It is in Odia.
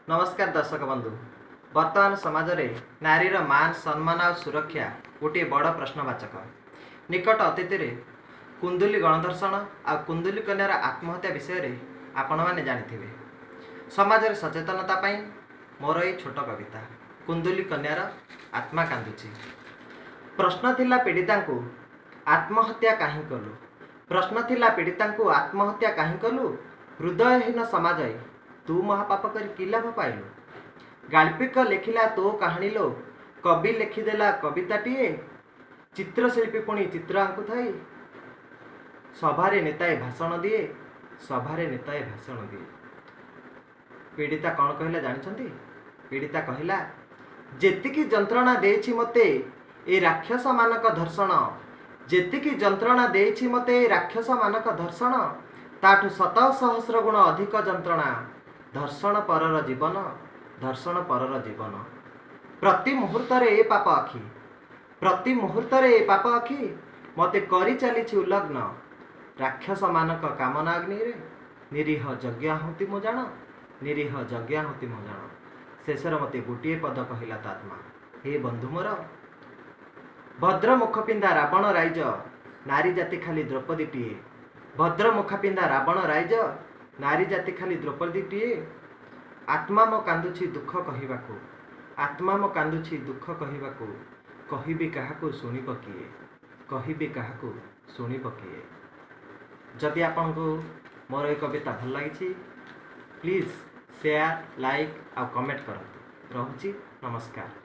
ନମସ୍କାର ଦର୍ଶକ ବନ୍ଧୁ। ବର୍ତ୍ତମାନ ସମାଜରେ ନାରୀର ମାନ, ସମ୍ମାନ ଆଉ ସୁରକ୍ଷା ଗୋଟିଏ ବଡ଼ ପ୍ରଶ୍ନବାଚକ। ନିକଟ ଅତୀତରେ କୁନ୍ଦୁଲି ଗଣଧର୍ଷଣ ଆଉ କୁନ୍ଦୁଲି କନ୍ୟାର ଆତ୍ମହତ୍ୟା ବିଷୟରେ ଆପଣମାନେ ଜାଣିଥିବେ। ସମାଜରେ ସଚେତନତା ପାଇଁ ମୋର ଏଇ ଛୋଟ କବିତା, କୁନ୍ଦୁଲି କନ୍ୟାର ଆତ୍ମା କାନ୍ଦୁଛି। ପ୍ରଶ୍ନ ଥିଲା ପୀଡ଼ିତାଙ୍କୁ, ଆତ୍ମହତ୍ୟା କାହିଁ କଲୁ? ପ୍ରଶ୍ନ ଥିଲା ପୀଡ଼ିତାଙ୍କୁ, ଆତ୍ମହତ୍ୟା କାହିଁ କଲୁ? ହୃଦୟହୀନ ସମାଜ, ତୁ ମହାପାପ କରି କି ଲାଭ ପାଇଲୁ? ଗାଳ୍ପିକ ଲେଖିଲା ତୋ କାହାଣୀ ଲୋ, କବି ଲେଖିଦେଲା କବିତାଟିଏ, ଚିତ୍ରଶିଳ୍ପୀ ପୁଣି ଚିତ୍ର ଆଙ୍କୁଥାଇ, ସଭାରେ ନେତାଏ ଭାଷଣ ଦିଏ, ସଭାରେ ନେତାଏ ଭାଷଣ ଦିଏ। ପୀଡ଼ିତା କ'ଣ କହିଲା ଜାଣିଛନ୍ତି? ପୀଡ଼ିତା କହିଲା, ଯେତିକି ଯନ୍ତ୍ରଣା ଦେଇଛି ମୋତେ ଏ ରାକ୍ଷସମାନଙ୍କ ଧର୍ଷଣ, ଯେତିକି ଯନ୍ତ୍ରଣା ଦେଇଛି ମୋତେ ଏ ରାକ୍ଷସମାନଙ୍କ ଧର୍ଷଣ, ତାଠୁ ଶତ ସହସ୍ର ଗୁଣ ଅଧିକ ଯନ୍ତ୍ରଣା ଧର୍ଷଣ ପରର ଜୀବନ, ଧର୍ଷଣ ପରର ଜୀବନ। ପ୍ରତି ମୁହୂର୍ତ୍ତରେ ଏ ପାପ ଆଖି, ପ୍ରତି ମୁହୂର୍ତ୍ତରେ ଏ ପାପ ଆଖି ମୋତେ କରି ଚାଲିଛି ଉଲଗ୍ନ। ରାକ୍ଷସମାନଙ୍କ କାମନା ଅଗ୍ନିରେ ନିରୀହ ଯଜ୍ଞ ଆହୁତି ମୁଁ ଜାଣ, ନିରୀହ ଯଜ୍ଞ ଆହୁତି ମୁଁ ଜାଣ। ଶେଷରେ ମୋତେ ଗୋଟିଏ ପଦ କହିଲା ତା ଆତ୍ମା, ହେ ବନ୍ଧୁ ମୋର, ଭଦ୍ର ମୁଖ ପିନ୍ଧା ରାବଣ ରାଇଜ, ନାରୀ ଜାତି ଖାଲି ଦ୍ରୌପଦୀଟିଏ। ଭଦ୍ର ମୁଖ ପିନ୍ଧା ରାବଣ ରାଇଜ, ନାରୀ ଜାତି ଖାଲି ଦ୍ରୌପଦୀଟିଏ। ଆତ୍ମା ମୋ କାନ୍ଦୁଛି ଦୁଃଖ କହିବାକୁ, ଆତ୍ମା ମୋ କାନ୍ଦୁଛି ଦୁଃଖ କହିବାକୁ, କହିବି କାହାକୁ ଶୁଣିବ କିଏ, କହିବି କାହାକୁ ଶୁଣିବ କିଏ। ଯଦି ଆପଣଙ୍କୁ ମୋର ଏ କବିତା ଭଲ ଲାଗିଛି, ପ୍ଲିଜ୍ ସେୟାର, ଲାଇକ୍ ଆଉ କମେଣ୍ଟ କରନ୍ତୁ। ରହୁଛି, ନମସ୍କାର।